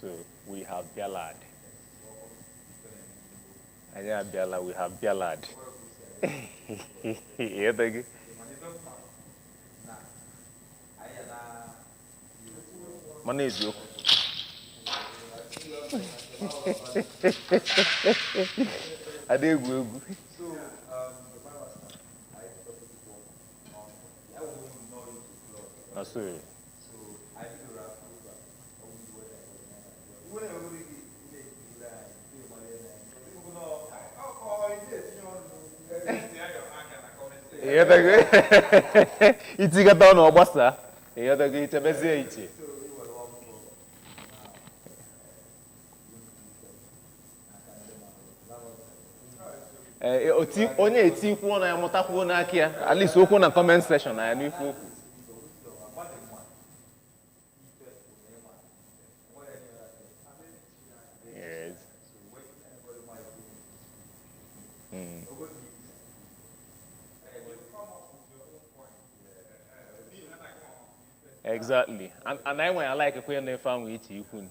So we have bịalad. Anyị abịala, we have bịalad. Ịghọtago? Mana eziokwu. Ada egwu egwu. Na so. Ịghọtago? Itikọta ọnụ ọgbasa. Ịghọtago? Ichebezie iche. Ee, onye eti kwuo na ya mụtakwuo n'aka ya, at least okwu na comment section na ya n'ife okwu. Yes. Exactly. And I when I like ekwe na ife ahụ iche ikwu.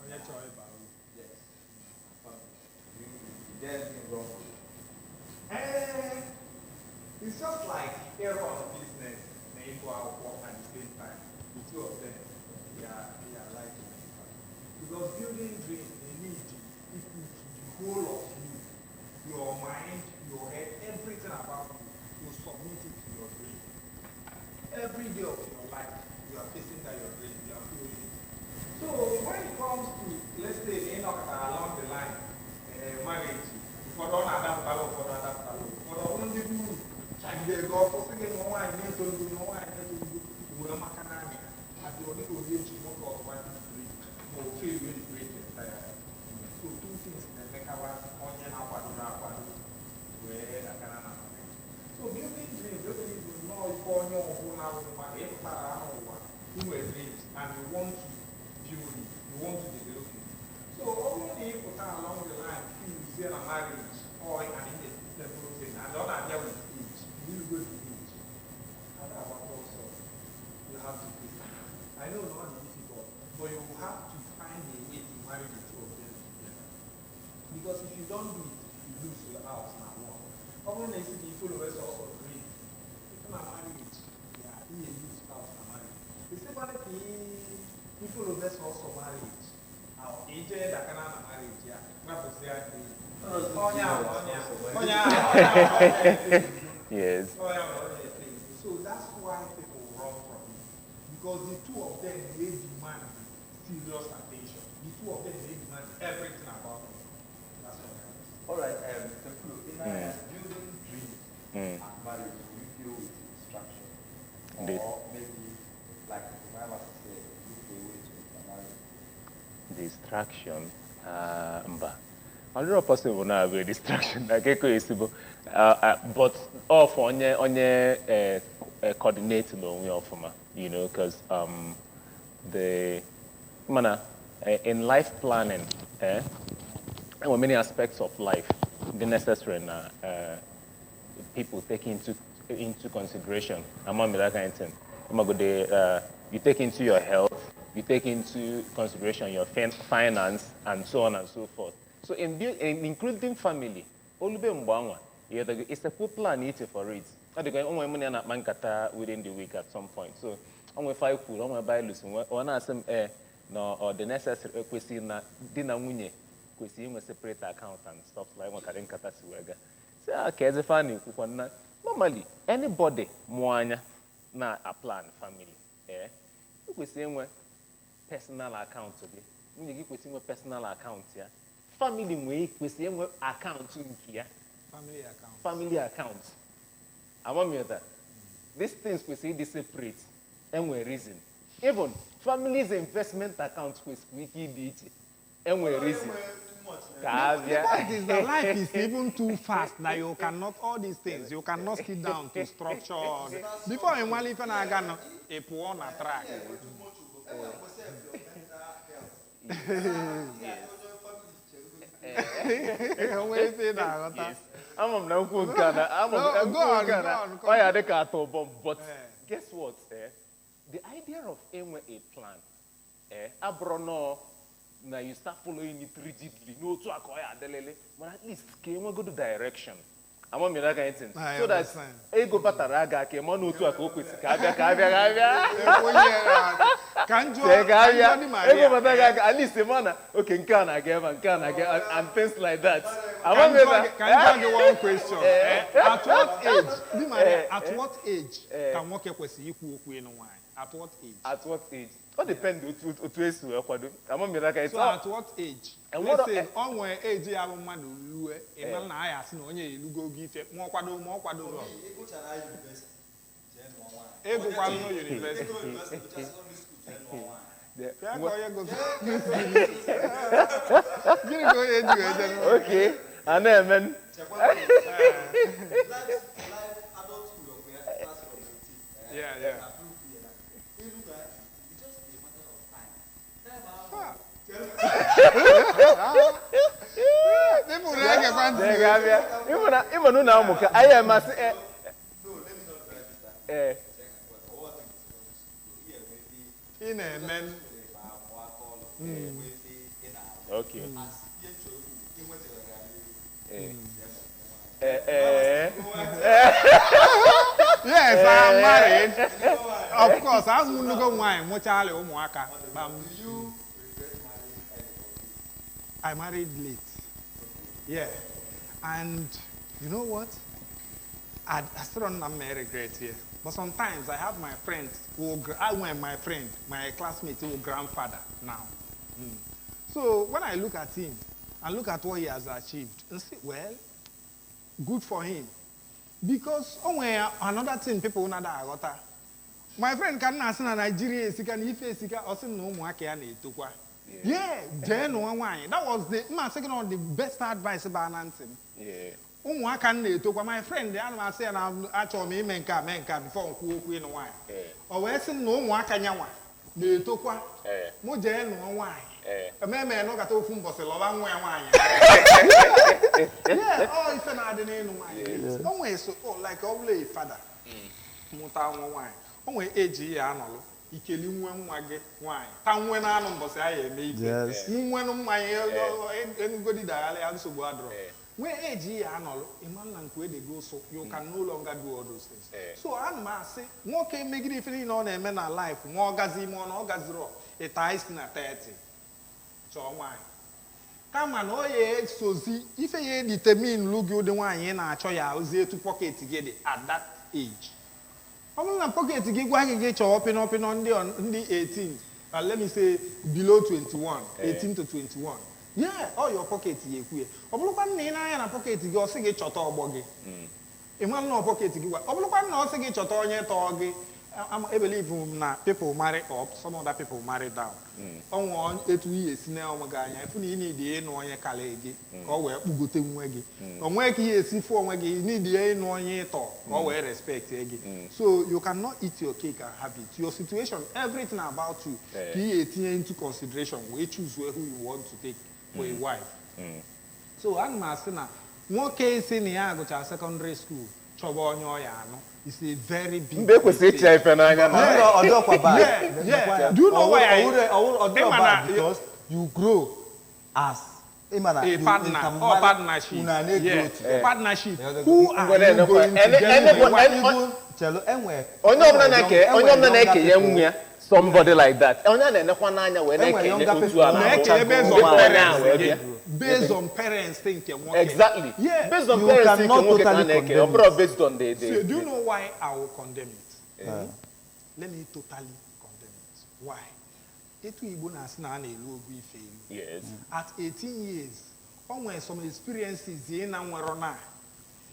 Onye chọrọ ịba uru. Eh, it's just like error of business na ịgụ akwụkwọ at the same time. The two of them, they are like to be because building dreams, they need to put the whole of you, your mind, your head, everything about you, you submit it to your dream. Every day of your life, you are facing that your dream, you are feeling it. So when it comes to, let's say, along the line, marriage, ụfọdụ ọ na-adapụtalụ, ụfọdụ adapụtalụ, ụfọdụ ọ bụrụ ndị uru chagide ego ọkụ sị gị na nwaanyị na-etolugo, na nwaanyị na-etolugo wee maka naanị adị ọ dịka onye echi nwoke automatic break ma o fail the break entirely. So two things na-emekawa onye na-akwadoro akwado wee dakara na marriage. So building dreams, building bụ nnọọ ife onye ọbụla bụ mmadụ ịpụtara n'ụwa inwe dreams and you want to build it, you want to develop it. So ọ bụrụ na ị pụta along the line feel na marriage or an inevitable thing and ọ na-abịa with age, you go to age. Ada agbakọ ọsọ, you have to face it. I know it's not difficult, but you will have to find a way to marry the two of them together. Because if you don't do it, you lose your house na one. Ọ bụrụ na esi na follow sọsọ dream, ife na marriage, ya ihe lose house na marriage. Esikwana ka ị follow sọsọ marriage, ahụ ka ije dakana na marriage ya, rapụsịa dream. Onye ahụ, onye ahụ, onye ahụ, onye ahụ. Yes. Oh, yeah, well, yeah, yeah. So that's why people run from it. Because the two of them, they demand serious attention. The two of them, they demand everything about them. That's what I All right, Tekulu, in building dreams and marriage, do you feel it's a distraction? Or maybe, like my master said, look for a way to intermarry? Distraction? Mba. Ọ dịrọ possible na abụ a distraction na keko esibo, but all for onye coordinate n'onwe ya ọfụma, because the mana in life planning, there were many aspects of life the necessary na people take into consideration. Among that kind of thing. Imagode, you take into your health, you take into consideration your finance, and so on and so forth. So in including family, olube mgbe anwa, it's a full plan iche for it. Ọ dịka onwe mụ na ya na-akpa nkata within the week at some point. So onwe fa kwuru, onwe ebe anyị lụsi, ọ na-asị m ee na ọ dị necessary, ekwesịghị na di na nwunye kwesịrị inwe separate account and stuff like nwekarị nkata si wee gaa. Si a ka eze fa na-ekwukwa na normally anybody mụọ anya na a plan family, ị kwesịrị inwe personal account gị, nwunye gị kwesịrị inwe personal account ya, family nwee kwesịrị inwe account nke ya. Family account. Family account. Amamịta these things kwesịrị ịdị separate. Enwe reason. Even family's investment account kwesịrị ike ịdị iche. Enwe reason. Ka a The bịa. point is that life is even too fast that you cannot, all these things, you cannot sit down to structure. Before ị nwale ife na-aga nọ, ị pụọ na track. Onwe ife ị na-aghọta. Yes. Ama m na nkwu nke a na ama m No, na go nkwu on, nke a go na on, go ọ ya dị ka atọ bọm, but Eh. guess what, eh? The idea of enwe a plan, eh, abụrụ nọọ na you start following it rigidly n'otu a ka ọ ya adịlịlị, mana at least ka enwegodo direction. Ama m that kind of thing, I so that understand. ego batara aga ka ịma n'otu a ka o kwesị ka abịa, ka abịa, ka abịa. Onye ka m jụọ Tee ka ka m abịa jụọ di Maria. ego bata gị aka, at least ịma na oke nke a na-aga ebe a, nke a na-aga and things like that. Ka Ama m m ebe jụọ gị- ka m jụọ gị one question. At what age, di Maria, at what age ka nwoke kwesịrị ikwu okwu ịnụ nwaanyị? At what age? At what age? Ọ depend otu esi wee kwado. Ama m aka So at what age? And Let's what- say ọ nwee age ya bụ mmadụ lue, ị mara na a ya asị na onye elugo ogo ife, ma ọ kwado ma ọ kwadoro. Ịgụkwalụ n'university. Bịa ka onye gosi. Gịnị ka onye ji wee jee n'ụlọ? Okay, a na-eme. Yeah. People na-egekwa ntị. Tee ka abịa. Ịma na unu amụka anyị amasị eh. Ị na-eme Okay. Eh, eh. Yes, I'm married. Of course, azụmnugo nwaanyị mụchala ụmụaka. Gbam. I married late. Yeah. And you know what? I still don't have my regret here. But sometimes I have my friends who, I went my friend, my classmate who grandfather now. So when I look at him and look at what he has achieved, and say, well, good for him. Because oh, well, another thing people na aghọta. My friend ka nna asị na Nigeria esika na ife esika, ọ sị na ụmụaka ya na-etokwa. Yeah, jee nụọ nwaanyị. That was the mma asị gị na ọ the best advice baa na ntị m. Ụmụaka m na-etokwa. My friend, ana m asị ya na achọrọ m ime nke a, mee nke a before m kwuo okwu ịnụ nwaanyị. Ọ wee sị m na ụmụaka nyanwa na-etokwa. Mụ jee nụọ nwaanyị. Ememe nọkata ofu mbọsị lọba nwa ya nwaanyị. Yeah, ọ ife na-adị n'ịnụ nwaanyị. O nwee so, oh, like ọ bụla a father mụta nwa nwaanyị, o nwee eji ya anọlụ ikeli nwe nwa gị nwaanyị ta nwe na anụ mbọsị a ya eme ife. Nwenụ mmanya enugodi dagharị ya, nsogbu adọrọ. Nwee eji ya anọlụ ịma na nke edego, so you can no longer do all those things. So ana m asị nwoke megide ife niile ọ na-eme na life, ma ọ gazi ime ọ na ọ gaziri ịta isi na 30, chọọ nwaanyị, kama na ọ ya esozi ife ya determine lu gị ụdị nwaanyị ị na-achọ ya ozi etu pocket gị dị at that age. Ọ bụrụ na pocket gị gwa gị gị chọọ pịnọ pịnọ ndị 18, let me say below 21, 18 to 21, yeah, all your pocket ya ekwu ya. Ọ bụrụkwa na ị na-anya na pocket gị, ọ sị gị chọta ọgbọ gị, ị ma na pocket gị gwa. Ọ bụrụkwa na ọ sị gị chọta onye tọọ gị, I believe m na people marry up, some other people marry down. Ọnwa etu ihe esi na onwe gị anya ịfụ na ị need ịnụ onye karịa gị ka ọ wee kpugote nwe gị onwe, ka ihe esi fụ onwe gị, need ịnụ onye ịtọ ka ọ wee respect gị. So you cannot eat your cake and have it. Your situation, everything about you ka ihe etinye into consideration wee choose who you want to take for a wife. So ana m asị na nwoke si na ya gụchara secondary school chọba onye ọya anụ is a very big Mgbe ekwesịrị ịcha ife n'anya na Ọdọkwa bad. Yeah. Do you know why I- Ọdọkwa Ịma bad na- because you grow as ịma na a you partner can or marry- partnership. Una na-grow together. Partnership. Yeah. Who are Ngwere you going to get any- with? Even chelo enwe onye ọbụla na-eke onye ọbụla na-ekenye younger nwa ya somebody like that, onye a na-enekwa n'anya wee Enwere na-ekenye younger otu people a na-abụ Na-eke based on ndị onye a parents wee gị. bịa. Based on parents nke nwoke. Exactly. Yeah. Based on You parents nke cannot nwoke ka a totally na-eke, ọ condemn bụrụ based on the So do you know why I will condemn it? Let me totally condemn it. Why? Etu Igbo na-asị na a na-elu ogo ife elu. At 18 years, o nwere some experiences ị na nwere na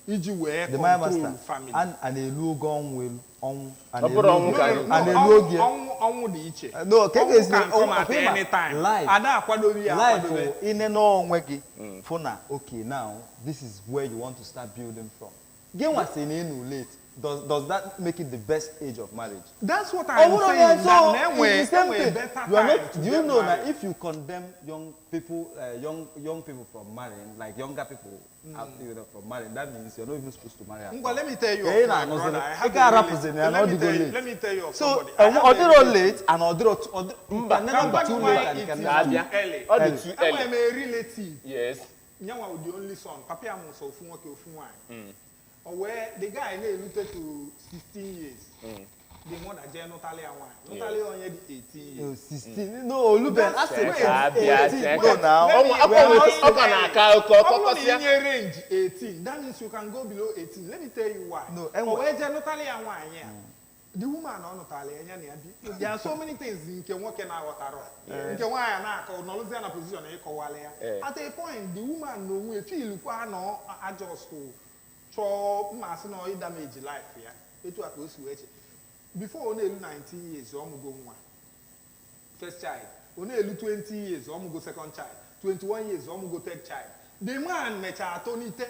Iji wee The Maya control Master, family. a na-elu oge ọnwụ elu, ọnwụ a Ọ bụrụ ọnwụ ka No, a no, na-elu ọnwụ- oge. Ọnwụ dị iche. No, ka Ọnwụ esi can come at ọkwa ịma, any time. life- Ada akwadobe ya life akwadobe. bụ inene onwe gị fụ na, okay, now this is where you want to start building from. Gị nwa sị na ị nụ late. Does that make it the best age of marriage? That's what Ọ I'm bụrụ saying. na That so na enwe it's the same enwe thing. better You are time not, to do you get know that married. if you condemn young people, young people from marrying, like younger people out, from marrying, that means you're not even supposed to marry at Ngwa, all. let me tell you Ka ị of my na-anụzị brother. I ị have a ga-arapụzị ya na ọ Let me dịgo tell you- late. Let me tell you of So somebody. I have ọ a dịrọ relative. late and ọ dịrọ you can never Ka m be gwa too gị late why and you it can is never be Abịa. too early. Ọ dị too Enwere early. m a relative. Yes. Nyanwa the only son. Papa ya mụrụ sọ ofu nwoke, ofu nwaanyị. O wee the guy na-erute to 16 years. The mother jee nụtalị ya nwaanyị. Nụtalị ya onye dị 18 years. 16, no, Oluben, That's asị wait, Abịa, 18 check. no now. Let me- Ọnwa- we are not ọ ka na-aka akụkọ, Ọ bụrụ na kọkọsịa. inye range 18, that means you can go below 18. Let me tell you why. No, O wee jee nụtalị ya nwaanyị a. The woman ọ nụtalị ya, ya na ya bi. There are so many things nke nwoke na-aghọtarọ. Nke nwaanyị na-akọ, nọrọzie na position ịkọwalị ya. At a point, the woman n'onwe feel kwa na ọ adjust chọọ mma sị na ọ damage life ya. Etu a ka o si wee che. Before ọ na-elu 19 years, ọ mụgo nwa. First child. Ọ na-elu 20 years, ọ mụgo second child. 21 years, ọ mụgo third child. The man mechara tonite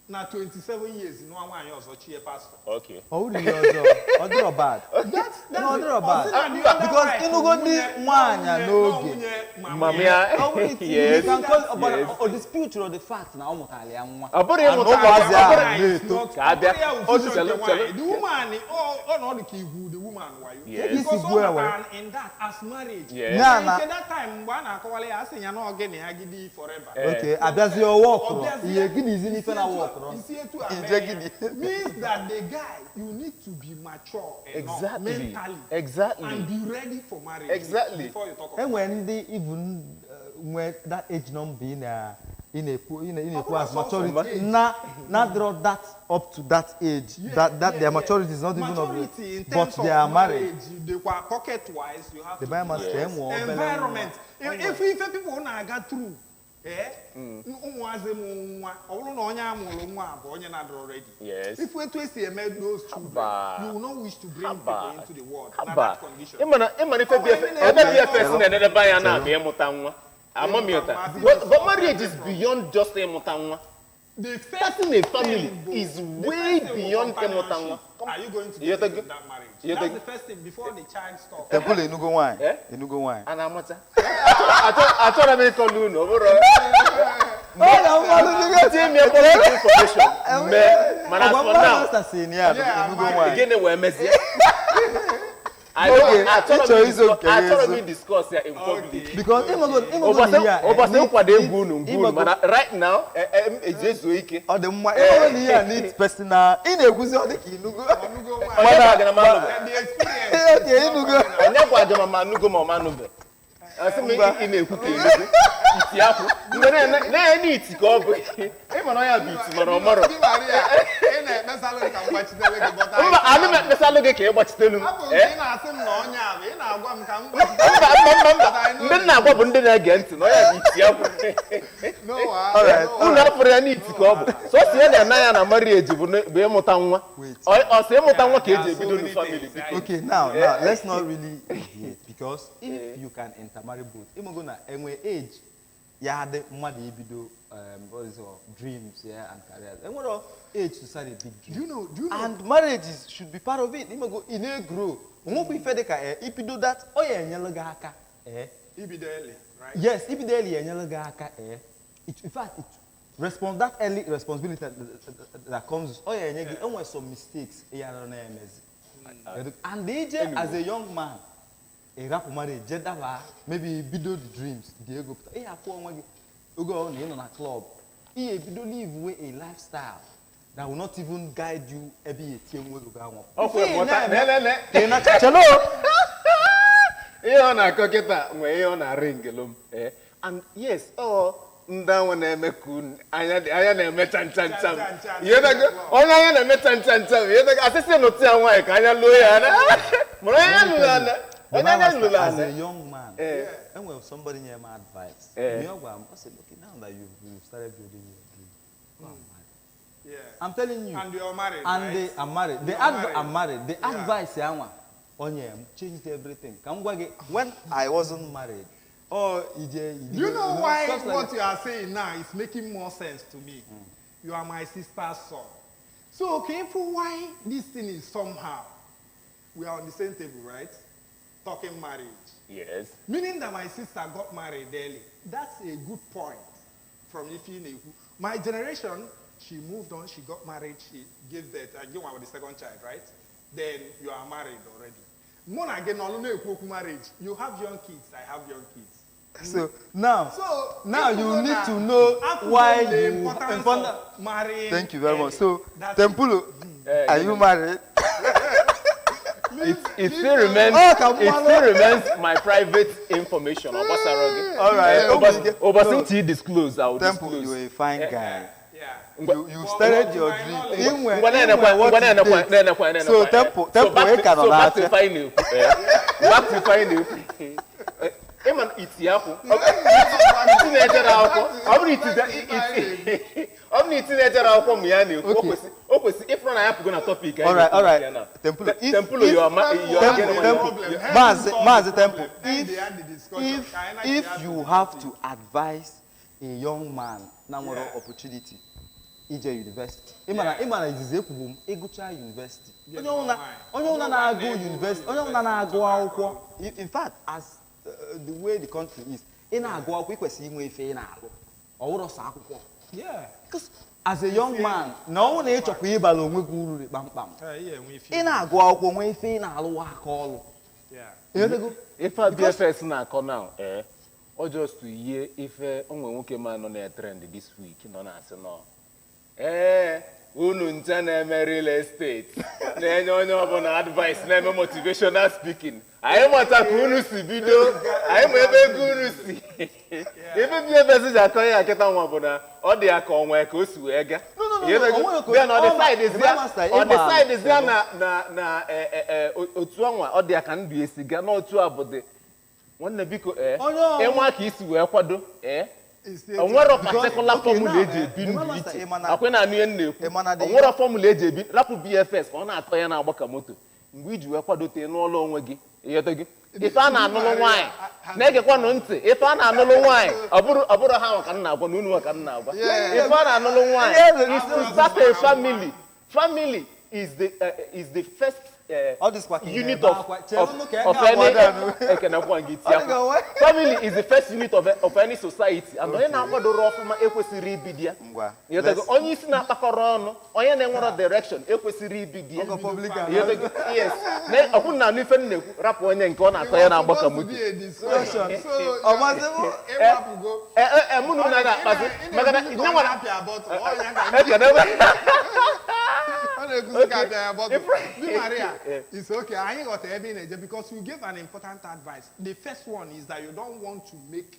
na 27 years nụọ nwaanyị ọzọ, chie pastor. Okay. Ọ wụrụ ihe ọjọọ, ọ dịrọ bad. That's No, ọ it. dịrọ Ọ bad. sị na the other Because wife ịnụgo ndị nwaanyị n'oge. nwunye mama Mama ya. ya. Ọ bụrụ Yes. you can call, but Yes. ọ dispute the fact na ọ mụtara ya nwa. Ọ bụrụ And ịmụta ụmụazị ọ ahụ bụrụ- na-eto. Ka abịa. Ọ bụrụ ya wụ Ọ future chelu, nke chelu. nwaanyị. The woman, ọ nọ ka igwu the woman wayo. Yes. Because Isi gbuo ọ ya wayo. batara in that as marriage. Yes. Ya na- Nke that time mgbe a na-akọwala ya, a sị ya na ọ gị na ya gidi forever. Okay, abịazie ọwa ọkụrụ. Ọbịazie- Ihe gịnị izi n'ife na isi awa etu a- ọkụrụ? isi etu a Nje mee ya gịnị? means that the guy, you need to be mature enough mentally and be ready for marriage before you talk of Enwere ndị even nwee that age number ị na-ekwu ị na-ekwu Ọ bụrụ as sọsọ maturity age. na draw that up to that age, that their maturity is not even up Maturity in but terms they of are married. marriage, dịkwa pocket wise, you have The to Bible be master enwe obele nwa. Environment, if people na-aga through, ụmụazị mụ nwa, ọ bụrụ na onye a mụrụ nwa bụ onye na-adịrọ ready, if etu esi eme those children, Haba. you will not wish to bring Haba. people into the world na Haba. that condition. Ịma na ife Ọ nwere BFS ndị na-eme ebe BFS ọzọ. na-edebe anya na-abịa ịmụta nwa. Amamiota. Ịmụta nwa. But marriage is beyond just ịmụta nwa. The first Starting a family thing bụ- is the way first thing bụ beyond ịmụta nwa. companionship. Are you going to You get take- into that marriage? you That's take- the first thing before the child stops. Temple, enugo nwaanyị? Eh? Enugo nwaanyị? A na-amata. Achọrọ m ịkọlụ unu, ọ bụrụ Ọ na mmadụ dịga- tinye m ya public information mee, mana as Ọgwa for mmadụ now, master si na ya bụ Yeah, enugo married. nwaanyị. Gịnị wee mezie? Oge, Achọrọ ịchọ m izo nke ya achọrọ m ezo. idiscuss ya in public. Because ịmago Ụbọchị na ihe a, ụbọchị nkwado egwu unu ngwu unu, ịmago- mana right now m eji ezuo ike. Ọ dị mma ịmago na ihe a needs personal, ị na-ekwuzi ọ dị ka inugo. Ọnụgo nwaanyị. Onye gwa gị na m anụbe? And the experience. Okay, inugo. Onye gwa gị ma m anụgo ma ọ m anụbe? Asị m ị na-ekwu ka enugo. Iti akwụ. Mgbe na-ene iti ka ọ bụ. Ị mara ya bụ iti mana ọ marọ. Di Maria, ị na-ekpesalụ m ka m gbachitere gị, but I Mba, anụ m ekpesalụ gị ka ị gbachitelu m. Abụ m Eh? ị na-asị m na onye a bụ, ị na-agwa m ka m gbachitere. Mba, mba, mba, mba. Ndị m na-agwa bụ ndị na-ege ntị na ọ ya bụ iti akwụ. No, ah, All right. no, Unu afụrụ ya n'iti ka ọ bụ sọsọ ya na-ena ya na marriage bụ ịmụta nwa. Wait. Ọ sị ịmụta nwa ka eji There are ebido so nu many family, things. biko. Okay, now let's not really deviate, because if you can intermarry both, ịmago na enwe age ya dị mmadụ ibido what is it called? Dreams, yeah, and careers. Enwere age to start a big dream. Do you know? Do you know? And marriages should be part of it. Ịmago ị na-egrow. Onwekwa ife dị ka ibido that, ọ ya enyelu gị aka. Ibido early, right? Yes, ibido early enyelu gị aka. In fact, it respond that early responsibility that comes. Ọ ya enye gị, enwere some mistakes ị ya na-emezi. And ije as a young man, ị rapụ marriage, je daba, maybe bido the dreams, dị ego pụta. Ị akwụ onwe gị oge ọ na ị nọ na club, ị ebido live way a lifestyle that will not even guide you ebe ị etie nwa ego gị anwụ. Ọ kwere Ife ị mụta. na-eme- Ne, ne, ne. Ka ị na- Chelo! Ihe ọ na-akọ kịta nwee ihe ọ na-arị ngelo m. And yes, ọ ndị ahụ na-eme ka unu anya anya na-eme chan chan chan. Chan, chan, Ihe dago, onye anya na-eme chan chan chan, ihe dago, asịsị nụtụ ya nwaanyị ka anya lụọ ya na. Mụrụ anya lụrụ ana. The Onye anya man lụrụ as ana. a young man, and when somebody near my advice, me ọ gwara m, ọ sị, okay, now that you've started building your dream, go and marry. Yeah. I'm telling you. And you're married, And right? they are married. The You're married. I'm married. The Yeah. advice anwa onye m changed everything. Ka m gwa gị, when I wasn't married, oh, ije, Do you know why stuff like what that. you are saying now is making more sense to me? You are my sister's son. So, okay, for why this thing is somehow, we are on the same table, right? Talking marriage. Yes. Meaning that my sister got married early. That's a good point from Ifi. My generation, she moved on, she got married, she gave birth, and you are the second child, right? Then you are married already. More again, marriage. You have young kids, I have young kids. So now, So now if you go need na- to know after why the you importance important- of marrying. Thank you very much. early. So, That's Tempulo, are you married? It still remains Oh, come it on. still remains my private information. Ọ gbasara gị. All right. Ụbọchị ụbọchị No. ntị disclose, I will Temple, disclose. you're a fine guy. Yeah. You started your my dream. knowledge. Inwe, Ngwa na-enekwa, inwe what ngwa it na-enekwa, takes. na-enekwa, na-enekwa. So Temple, So Temple, back ị to ka nọ so back to n'afịa. ife anyị na-ekwu. Back to ife anyị na-ekwu. Ịma na iti akwụ. Iti na-ejere akwụkwọ. Ọ bụrụ iti ọ bụrụ na iti na-ejere akwụkwọ mụ ya na-ekwu, o Okay. kwesị o kwesị ịfụrụ na ya pụgo na topic anyị All right, na-ekwu all right. maka ya now. Temple, if- Temple, you are you are Temple, getting Temple. one. Maazị, Maazị Temple, If, if, if you have to advise a young man na nwere Yeah. opportunity ije university, ịma na ịma na izizi ekwubu m ịgụcha university, onye ọbụla onye ọbụla na-agụ university, onye ọbụla na-agụ akwụkwọ, in fact, as the way the country is, ị na-agụ akwụkwọ, ị kwesịrị inwe ife ị na-agụ, ọ wụrọ sọ akwụkwọ. Yeah. Because as a young man, na ọ bụrụ na ị chọkwa ịbara onwe gị uru kpamkpam, ị na-agụ akwụkwọ, nwee ife ị na-alụwa aka ọlụ. Yeah. Ịghọtago? Ife a BFS na-akọ now, ọ just yie ife onwe nwoke ma nọ na trend this week nọ na-asị nọ ee unu ncha na-eme real estate, na-enye onye ọbụla advice, na-eme motivational speaking, anyị mata ka unu si bido, anyị ma ebe ego unu si. Ife BFS ji akọ ya kịta nwa bụ na ọ dị ya ka onwe ka o si wee gaa. No, no, no, no, Ịghọtago? onwere ka o- Then ọ ọ ma- decide the master, ọ ịma- decide ya na otu ọnwa ọ dị ya ka ndụ esi gaa n'otu a bụ dị nwanne biko Onye ọ- ịnwa ka isi wee kwado It's onwero Because- particular okay, formula now, eji ebi the ndụ master, iche ị ma na- akwe na anụ ihe m na-ekwu ị ma na the- onwero formula eji ebi rapụ BFS ka ọ na-atọ ya na-agba ka moto mgbe iji wee kwadote n'ụlọ onwe gị. Ịghọta gị? Ife a na-anụlụ nwaanyị na-egekwanụ ntị, ife a na-anụlụ nwaanyị, ọ bụrụ ha nwa ka m na-agwa na unu nwa ka m na-agwa, ife a na-anụlụ nwaanyị is to start a family. Family is the first Ọ dịzikwa ka ị unit na-ebe of akwa. Chere of nụ ka ị of ga-agwa any danụ. ekenekwa gị Ọ dịka tiakwa. onwe- Family is the first unit of any society, and onye na-akwadoro ọfụma ekwesịrị ibido ya. Ngwa, Ịghọtago? let's- Onye isi na-akpakọrọ ọnụ, onye na-enwero direction ekwesịrị ibido ya. Ọgọ public Ịghọtago? Yes. Ọ bụrụ na anụ ife m na-ekwu, rapụ onye nke ọ na-atọ ya na-agba ka moto. Ọ masị m? Ee, mụ na unu na-akpazi maka na nye nwere ekene. Ọ na-ekwuzi ka apịa ya bọtụ. Di Maria, it's okay. Anyị ghọtara ebe ị na-eje because you gave an important advice. The first one is that you don't want to make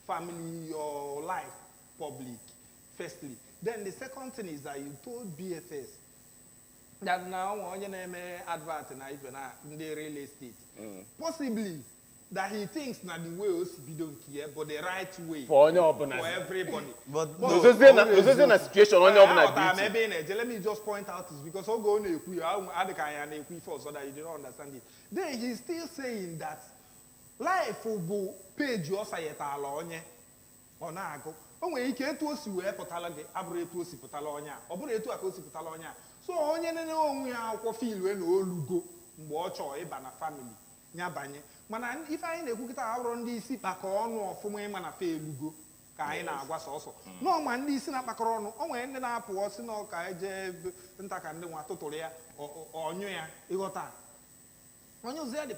family, your life public, firstly. Then the second thing is that you told BFS that na onwe onye na-eme advert na ife na ndị real estate. Possibly that he thinks na the way o si bido nke ya but the right way For onye ọbụla. for everybody. But But- N'ozozie na situation onye ọbụla dị Aghọtara m iche. ebe ị na-eje. Let me just point out is because oge ọ na-ekwu ya ahụ adị ka anyị na-ekwu ife ọzọ that you did not understand it. Then he's still saying that life bụ peji ọ sayetala onye ọ na-agụ, o nwere ike etu o si wee pụtala gị abụrụ etu o si pụtala onye a, ọ bụrụ etu a ka o si pụtala onye a. So onye nene onwe ya akwụkwọ filue na olugo mgbe ọ chọọ ịba na family ya banye, mana ife anyị na-ekwu kịta abụrụ ndị isi kpakọ ọnụ ọfụma ịma na fa elugo ka anyị na-agwa sọsọ nọọ, ma ndị isi na-akpakọrọ ọnụ, o nwere ndị na-apụ ọsị na ọka eje ebe nta ka ndị nwa tụtụrụ ya ọnyụ ya ịghọta onye ozi ya, the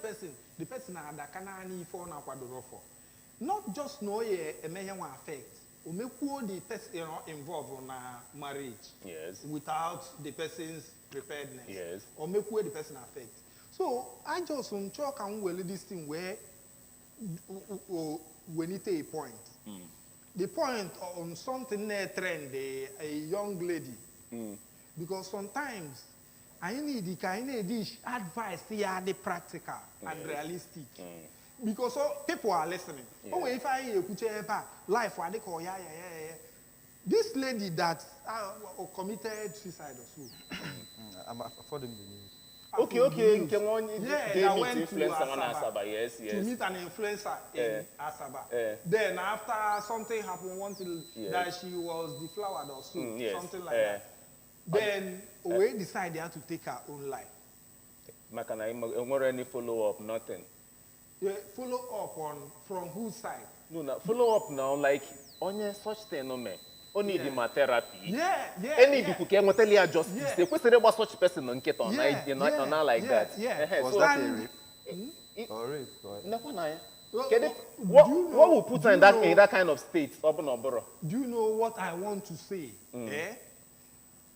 person na-adaka naanị ife ọ na-akwadoro for, not just na o ya eme ihe nwa affect o mekwuo the person involved na marriage without the person's preparedness, or mekwuo the person affect. So I just chọọ ka m were this thing wee welite a point, the point on something na-trend, a young lady, because sometimes anyị need ka anyị na-edish advice ya dị practical and realistic, because all people are listening. O nwere ife anyị ekwuche ebe a, life adị ka ọ ya ya ya ya ya. This lady that committed suicide or so. I'm affording the news. Okay, nke nwa onye Yeah, dey that meet went to influencer nwa na Asaba. Asaba, yes, To yes. meet an influencer in Asaba. Then after something happened, one thing that she was deflowered or so, Yes. something like that. Then we decided to take her own life. Maka na enwere any follow up, nothing. Yeah, follow up on from whose side? No, na follow up now, like onye such thing no me. O need ma therapy. Any dịkwu ka enwetali ya justice. Ekwesịrị ịgba such person nọ nkịta ọ na ọ na like that. Yeah. Was So that a And- rape? Or rape? Or nekwa na ya. Well, Kedu do what you know- what will put her do in that you in know- that kind of state? Ọ bụ na ọ bụrụ. Do you know what I want to say? Eh?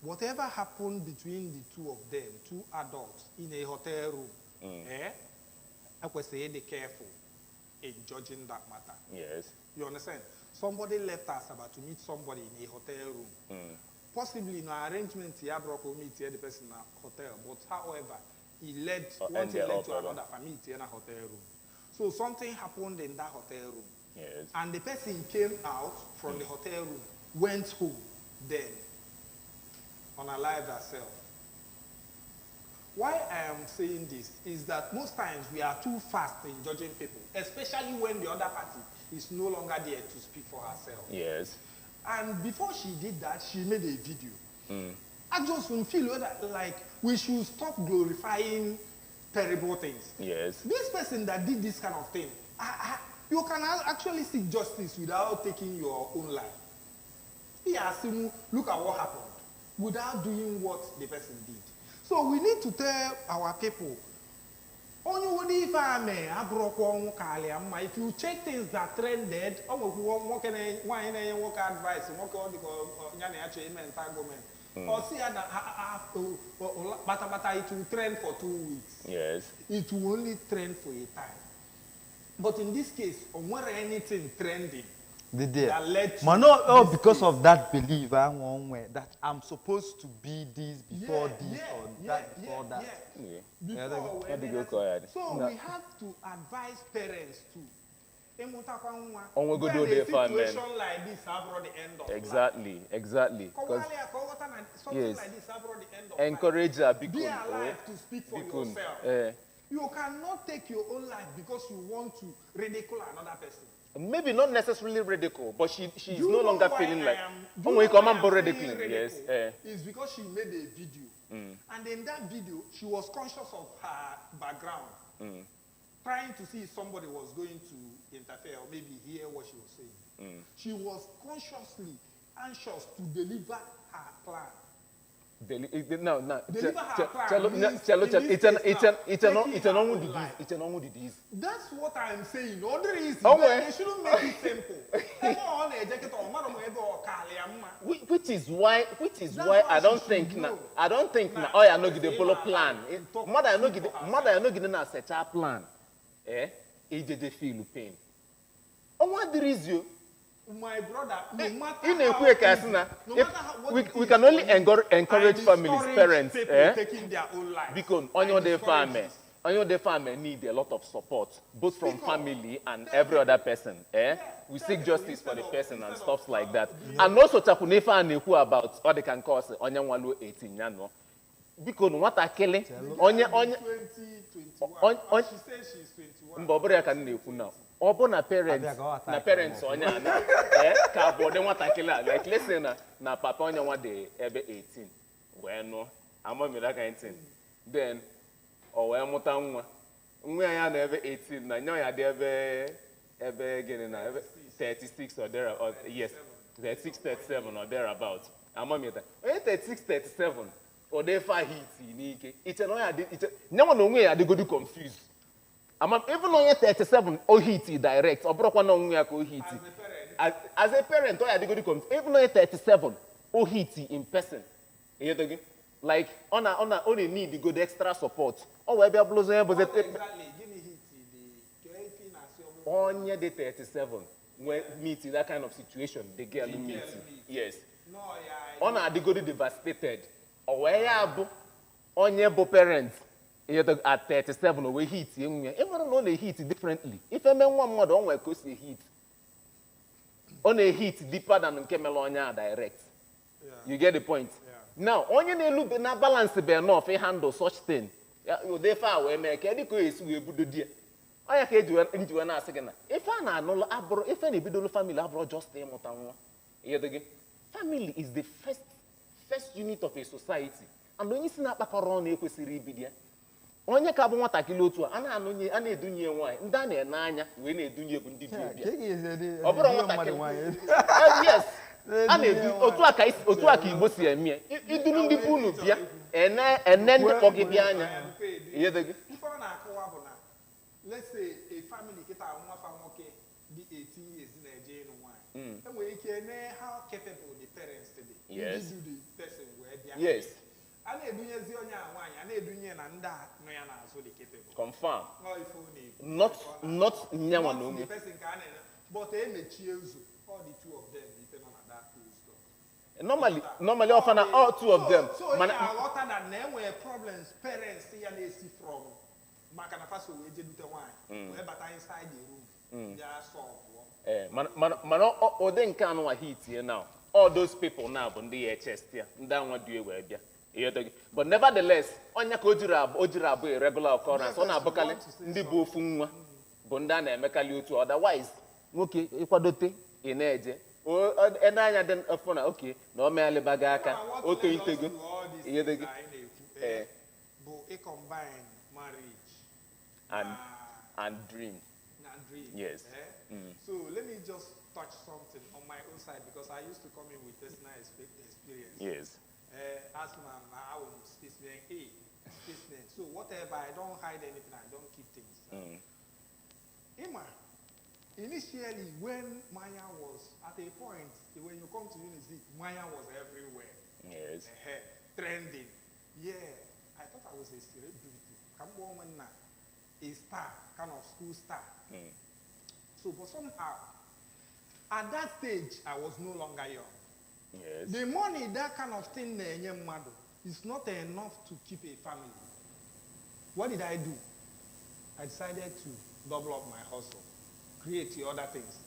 Whatever happened between the two of them, two adults in a hotel room, eh? I say be careful in judging that matter. Yes. You understand? Somebody left Asaba to meet somebody in a hotel room. Possibly no arrangement here broke meet here the person in a hotel, but however, he led Or one thing ended led up to alone. another for meet here in a hotel room. So something happened in that hotel room. Yes. And the person came out from the hotel room, went home, then unalived herself. Why I am saying this is that most times we are too fast in judging people, especially when the other party is no longer there to speak for herself. Yes. And before she did that, she made a video. I just feel that like we should stop glorifying terrible things. Yes. This person that did this kind of thing, you can actually seek justice without taking your own life. He asked him, look at what happened, without doing what the person did. So we need to tell our people, onye wodi ife a mee abụrụkwa ọnwụ ka mma. If you check things that trended, ọ nwekwu nwoke nwaanyị na-enye nwoke advice, nwoke ọ dịka ya na ya chọrọ ime entanglement. Ọ sị ya na kpatakpata it will trend for 2 weeks. Yes. It will only trend for a time. But in this case, o nwere anything trending The there. that led to But no, oh, this because case. of that belief, I want that I'm supposed to be this before this or that before that. Yeah. Yeah. Before Yeah, we What did you that call it? So No. we have to advise parents too. Ịmụtakwa nwa. Onwegodo When a dị fa, man. situation like this abụrụ the end of life. Exactly, exactly. 'Cause Kọwalịa ka ọ ghọta na something Yes. like this abụrụ the end of encourage her, life. biko. Be alive to speak for Biko. yourself. Eh. You cannot take your own life because you want to ridicule another person. Maybe not necessarily ridicule, but she's Do you no know longer why feeling I like do oh, you we know come why and I'm saying ridiculing. Yes. ridicule? Eh. It's because she made a video. And in that video, she was conscious of her background, trying to see if somebody was going to interfere or maybe hear what she was saying. She was consciously anxious to deliver her plan. No, no. Deliver her plan means in this case now, taking her own life. It's an only disease. That's what I'm saying. Other is Oh, they shouldn't make it simple. Ebe ọ na-eje kịta, ọ mara ma ebe ọ kalịa mma. Which is why, which is That's why why I don't she think should na, know. I don't think na, Na, oh yeah, no gide say follow na, plan. talk Mother no for gide, herself. mother no gide na secha plan. Eh? Ejeje feel pain. Ọnwa dịrịzi o. My brother, no matter Ị na-ekwu how ya ka asị na easy- no if matter how, what we, it we is can only for you, encourage I families, discourage parents, people eh? taking their own life. Biko, onye I dị discourage farm, this. onye dị farm need a lot of support, both from Speak up. family and Tell every people. other person. Eh? Yeah, We tell seek people justice for the instead of- person and instead stuff of, like that. And also, chapụ n'ife a na-ekwu about ọ dị ka nke ọsị onye nwaluo 18 ya nọ. Biko, nwatakịrị onye onye 20, 21. She says she's 21. mba ọ bụrụ ya ka m na-ekwu na ọ bụ na parents Abịa ka ọ na attack parents onye a na ka bụ ụdị nwatakịrị a like let's say na na papa onye nwa dị ebe 18 wee nụọ amamiri aka 18 then ọ wee mụta nwa nwa ya na ebe 18 na nye ya dị ebe ebe gịnị na ebe 36 or there or yes 36 37 or thereabout amamiri onye 36 37 ọ dị fa hit n'ike iche na ọ ya dị iche nyanwa na onwe ya adịgodu confused. Ama even onye 37 o hit direct ọ bụrụkwa na onwe ya ka o hit As a parent. as a parent ọ ya adịgodi confused even onye 37 o hit in person ịghọta gị like ọ na ọ na ọ na-need good extra support ọ wee bịa bụrụzi onye bụzi What exactly? Gịnị hit the ka ife ị na-asị ọ bụrụ onye dị 37 nwee meet that kind of situation the girl The girl meet meet. yes No, ya ọ na-adịgodi devastated ọ wee ya bụ onye bụ parent ịghọta gị, at 37 o wee hit nwa ya ị mara na ọ na-ehit differently ife mee nwa mmadụ ọ nwee ka o si ehit Ọ na-ehit deeper than nke mere onye a direct. You get the point? Now, onye na-elube na balance be enough handle such thing. Ụdị ife a wee mee ka dị ka o esi wee budo di ya. Onye ka eji nji wee na-asị gị na ife a na-anụlụ abụrụ ife na-ebidolu family abụrụ just ịmụta nwa. Ihe dị gị? Family is the first unit of a society. And onye isi na-akpakọrọ ọnụ ekwesịrị ibido ya. Onye ka bụ nwatakịrị otu a na-anụnye a na-edunye nwaanyị ndị a na-ene anya wee na-edunye bụ ndị dị obi. Ọ bụrụ nwatakịrị. Yes. A na-edu otu a ka otu a ka Igbo si eme iduru ndị bụ unu bịa ene ndị kpọ gị bịa anya. Ihe dị gị? Ife ọ na-akọwa bụ na let's say a family kịta nwafa nwoke dị 18 years na-eje ịnụ nwaanyị. Enwere ike mee how capable the parents dị. Yes. Ndị du the person wee bịa. Yes. A na-edunyezi onye a nwaanyị, a na-edunye na ndị a nọ ya n'azụ dị capable. Confirm. Ọ ife ọ na-ekwu. Not nyanwa na Not onwe. the person ka a na-ene. But emechie ụzọ, all the two of them ife nọ na that closed door. Normally often all two of them. So ị ga-aghọta na na enwere problems parents ya na-esi from maka na faso wee jedute nwaanyị wee bata inside the room bịa solve. Mana ụdị nke anụnwa hit ya now. All those people now bụ ndị ya chest ya, ndị anwa dị wee bịa. But nevertheless, onye ka o jiri abụ a regular occurrence, ọ na-abụkarị ndị bụ ofu nwa bụ ndị a na-emekarị otu. Otherwise, nwoke ịkwadote ị na-eje ene anya dị ọfụ na oke na o meghalibago aka o toitego ihe dị gị bụ ịcombine marriage and dream. And dream. Yes. So let me just touch something on my own side because I used to come in with personal experience. Yes. As man, I was spaceman A, spaceman. So whatever, I don't hide anything, I don't keep things. Ima, initially when Maya was at a point, when you come to Unizik, Maya was everywhere. Yes. Trending. Yeah, I thought I was a celebrity. A star, kind of school star. So, but somehow, at that stage, I was no longer young. Yes. The money, that kind of thing, is not enough to keep a family. What did I do? I decided to double up my hustle, create the other things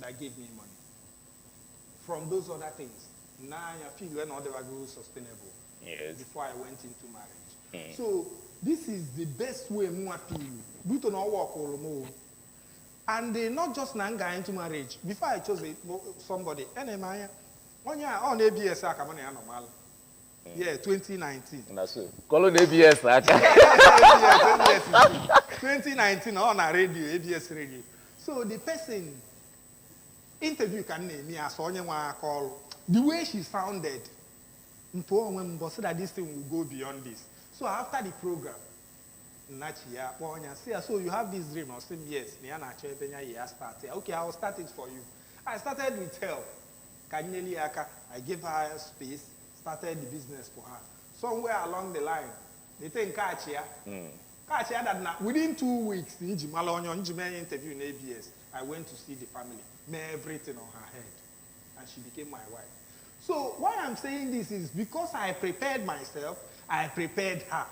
that gave me money. From those other things, now I feel when other go sustainable. Yes. Before I went into marriage. So this is the best way I feel. Due to no work or more. And they not just nanga into marriage. Before I chose somebody, on ABS normal. Yeah, 2019. That's it. Call on ABS. ABS, 2019 on a radio, ABS radio. So the person interview can name me as call. The way she sounded, so that this thing will go beyond this. So after the program, so you have this dream. I said, yes. Okay, I will start it for you. I started with help. I gave her space, started the business for her. Somewhere along the line, they think catch here. Catch here that within 2 weeks, interview in ABS, I went to see the family, made everything on her head, and she became my wife. So why I'm saying this is because I prepared myself, I prepared her.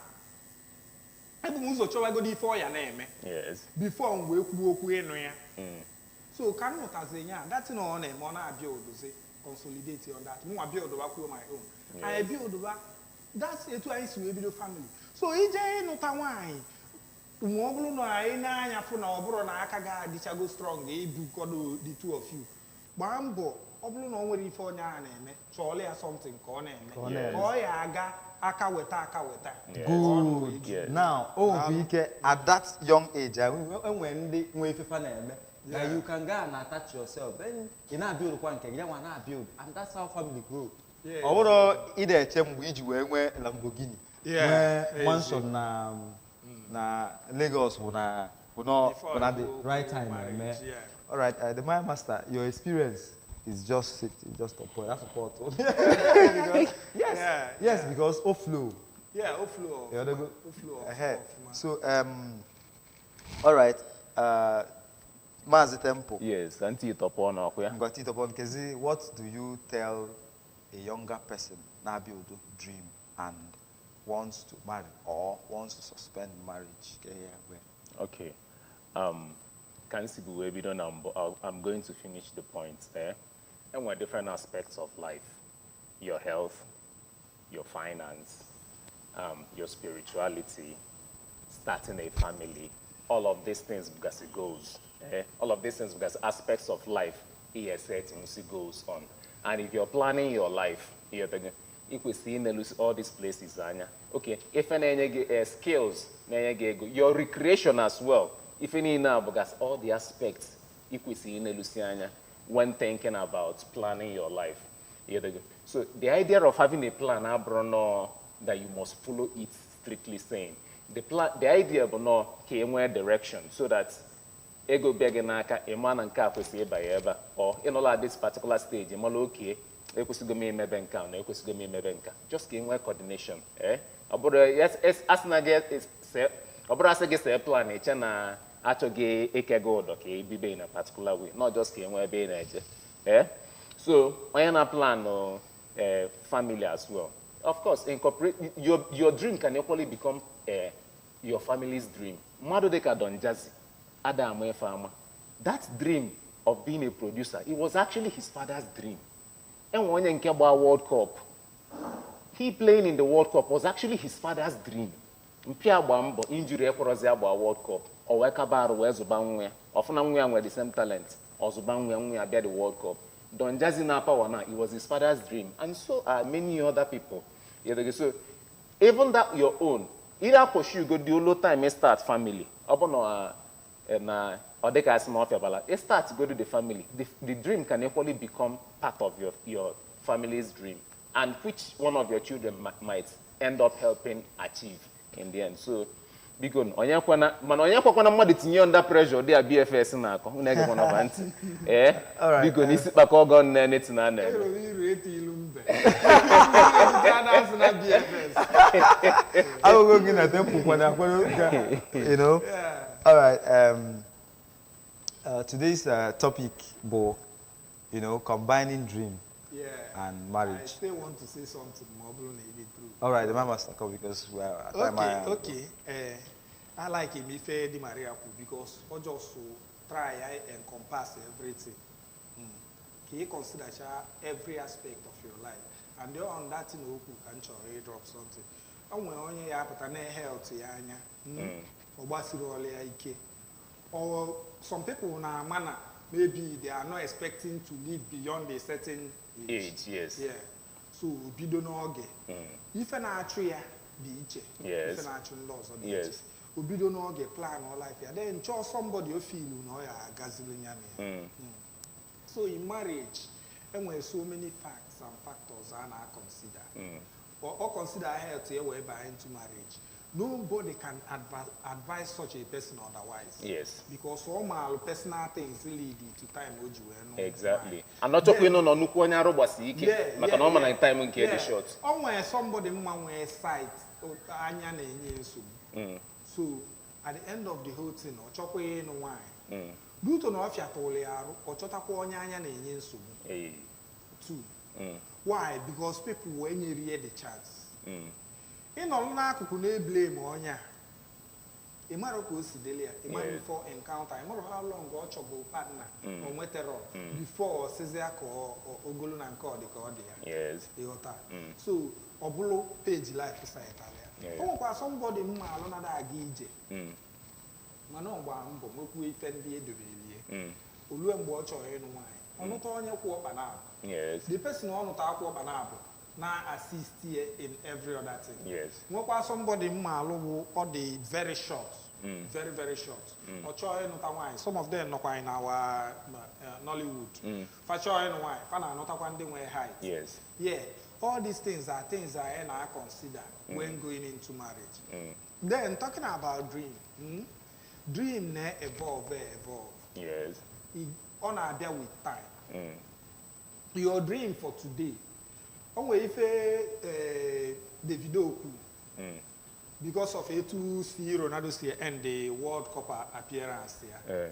Yes. Before we So can not as a that's no name on our build consolidate on that. I build my own. I build that's it to family. So ije no wine. No na anya na oburu na aka ga adịchago strong ebukodo the two of you. Gbaa mbọ ọ bụrụ na ọ nwere ife onye a na-eme chọọla ya something ka ọ na-eme ka ọ ya aga aka weta aka weta. Good. Yes. Now, Ike, at that young age, when na-eme, you can go and attach yourself. Then you now build one, you want to build, and that's how family grow. Ọ ide mgbe iji wee nwee Lamborghini, nwee mansion na Lagos bụ na the right time. All right, the Maya Master, your experience is just it, it's just support. That's support. Because, yes, yeah, yes, yeah. Because flow. Yeah, flow. Yeah, they go flow. Ahead. So, all right, Mazi Tempo. Yes, Auntie Topon. Kezi, what do you tell a younger person na build dream and wants to marry or wants to suspend marriage? Okay. Ka m si bụ wee bido na mbụ, I'm going to finish the point. Eh? Enwere different aspects of life: your health, your finance, your spirituality, starting a family. All of these things because it goes. Eh? All of these things because aspects of life he set goes on. And if you're planning your life, you're thinking, ị kwesịrị ịnelusi all these places anya. Okay, ife na-enye gị skills na-enye gị ego, your recreation as well. Ife niile a bụgasị all the aspects ị kwesịrị ịnelusi anya when thinking about planning your life. You know, so the idea of having a plan abụrụ nọ that you must follow it strictly saying. The plan, the idea bụ nọ ka e nwee direction so that ego bịa gị n'aka, ị ma na nke a kwesịrị ịbanye ebe a, or ịnọla at this particular stage, ị mara oke ekwesịgo m imebe nke a na ekwesịgo m imebe nke a, just ka ị nwee coordination. Eh, ọ bụrụ yes, asị na gị ọ bụrụ asị gị see plan, iche na achọghị ike gị ụdọ ka ebibe in a particular way, not just ka ị nwee ebe ị na-eje. Eh, so onye na plan family as well, of course incorporate your dream can equally become your family's dream. Mmadụ dịka Don Jazzy, ada ama ife ama, that dream of being a producer, it was actually his father's dream. Enwe onye nke gbaa World Cup, he playing in the World Cup was actually his father's dream. Mpịa agba mbọ, injury ekwerọzi agba World Cup, o wee kaba arụ wee zụba nwa ya ọfụna. Nwa ya nwere the same talent, ọ zụba nwa ya, nwa ya bịa the World Cup. Don Jazzy na power now, it was his father's dream, and so are many other people. You know, so even that your own either pursue go the olo time start family, ọ bụ na na ọ dịka asị na ọ fịabala ị start go to the family, the dream can equally become part of your family's dream, and which one of your children might end up helping achieve in the end. So biko, onye kwana mana onye kwakwana mmadụ tinye under pressure dị a BFS na-akọ unu egekwana ba ntị ee. Alright. Biko, n'isi kpakọ ọgọ nne netin a na-eme. Ero iru eti ilu mbe. Ndị a na-asị na BFS. Agogo gị na temple kwado akwado. All right. Today's topic bụ combining dream and I marriage. Still want to say something ma ọ bụrụ na ị dị through. All right, the man must come because we are at time. Okay. I like him ife Di Maria kwu because ọ just so try ya encompass everything. Ka ị consider cha every aspect of your life. And then on that thing okwu ka m chọrọ ị drop something. O nwere onye ya apụta na health ya anya. Ọ gbasiri ọlụ ya ike. Or some people na-ama na maybe they are not expecting to live beyond a certain age. Age, yes. Yeah. So bido n'oge. Ife na-achụ ya dị iche. Ife na-achụ ndị ọzọ dị iche. O bido n'oge plan all life ya. Then chọọ somebody o feel na ọ ya agaziri ya na ya. So in marriage, enwere so many facts and factors a na-consider. Or consider health ya wee banye into marriage. Nobody can advise such a person otherwise. Because all my personal things lead to time o ji wee nụ Exactly. nwaanyị. Anọchọkwa ịnụ nọ nnukwu onye arụ gbasi ike maka na ọ ma na time nke dị short. O nwere somebody mma nwee sight anya na-enye nsogbu. So at the end of the whole thing, ọ chọkwa ịnụ nwaanyị. Due to na ọ fịatụrụ ya arụ, ọ chọtakwa onye anya na-enye nsogbu. Two. Why? Because people wee nyere ya the chance. Ị nọrọ n'akụkụ na-eblame onye a, ị mara ka o si dịrị ya, ị mara before encounter, ị mara how long ọ chọgo partner o nwetara before ọ sịzịa ka ogolo na nke ọ dị ka ọ dị ya. Ịghọta? So ọ bụrụ page life site ya. O nwekwara somebody mma alụ nada aga ije, mana ọ gbaa mbọ nwekwuo ife ndị edobelie. Olue mgbe ọ chọrọ ịnụ nwaanyị, ọ nụta onye kwụ ọkpa na abụ. The person ọ nụta akwụ ọkpa na abụ na assist ya in every other thing. Nwekwa somebody mma alụ bụ ọ dị very short, very very short, ọ chọọ ịnụta nwaanyị. Some of them nọkwa in our Nollywood, fa chọọ ịnụ nwaanyị, fa na-anụtakwa ndị nwere height. Yeah, all these things are things that I na consider when going into marriage. Then talking about dream, Dream na evolve evolve. Ọ na-abịa with time. Your dream for today, o nwere ife Davido kwuru because of etu si Ronaldo si end the World Cup appearance ya.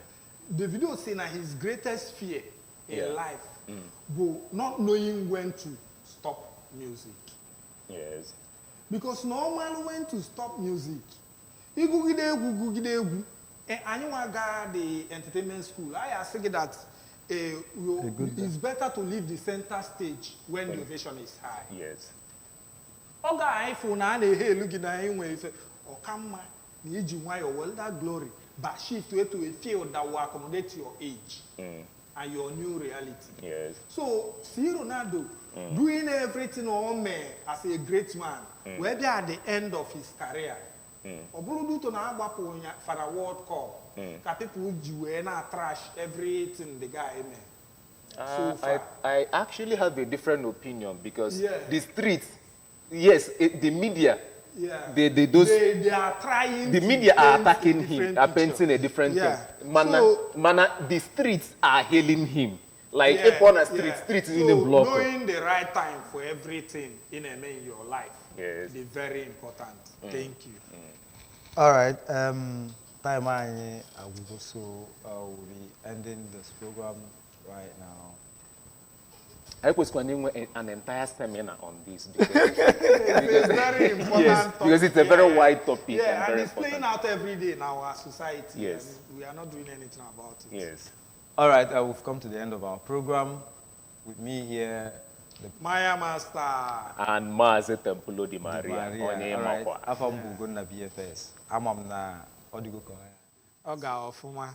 Davido say na his greatest fear in life bụ not knowing when to stop music. Because na ọ malụ when to stop music, ịgụgide egwu gụgide egwu Anyị nwa gaa the entertainment school, I asị gị that it's better to leave the center stage when the ovation is high. Oge anyị fụ na a na-ehe elu gị na anyị nwere ife ọka mma na iji nwayọọ well that glory but shift to a field that will accommodate your age and your new reality. So see Ronaldo doing everything o mee as a great man wee bịa at the end of his career, ọ bụrụ duto na agbapụ ya fara World Cup ka people ji wee na trash everything the guy mee so far. I actually have a different opinion because the streets, yes, the media, they, those, they are trying the to media are paint a attacking him, different are picture. painting a different thing. Mana, mana, the streets are hailing him. Like, if on a street, street is in a So, block. knowing the right time for everything in a in your life is very important. Thank you. All right, time anyị agwụgo, so we'll be ending this program right now. I was going to an entire seminar on this because, It's a very important yes, topic. because it's a very wide topic. Yeah, and and very it's playing important. out every day in our society. And we are not doing anything about it. All right, we've come to the end of our program. With me here, the Maya Master. And Mazi Tempulo Di Maria. Maria. Onye All right, Makwa. afọ m bụ Ugonna BFS. Ama m na ọ dịgo ka ọ ya. Ọ ga ọfụma.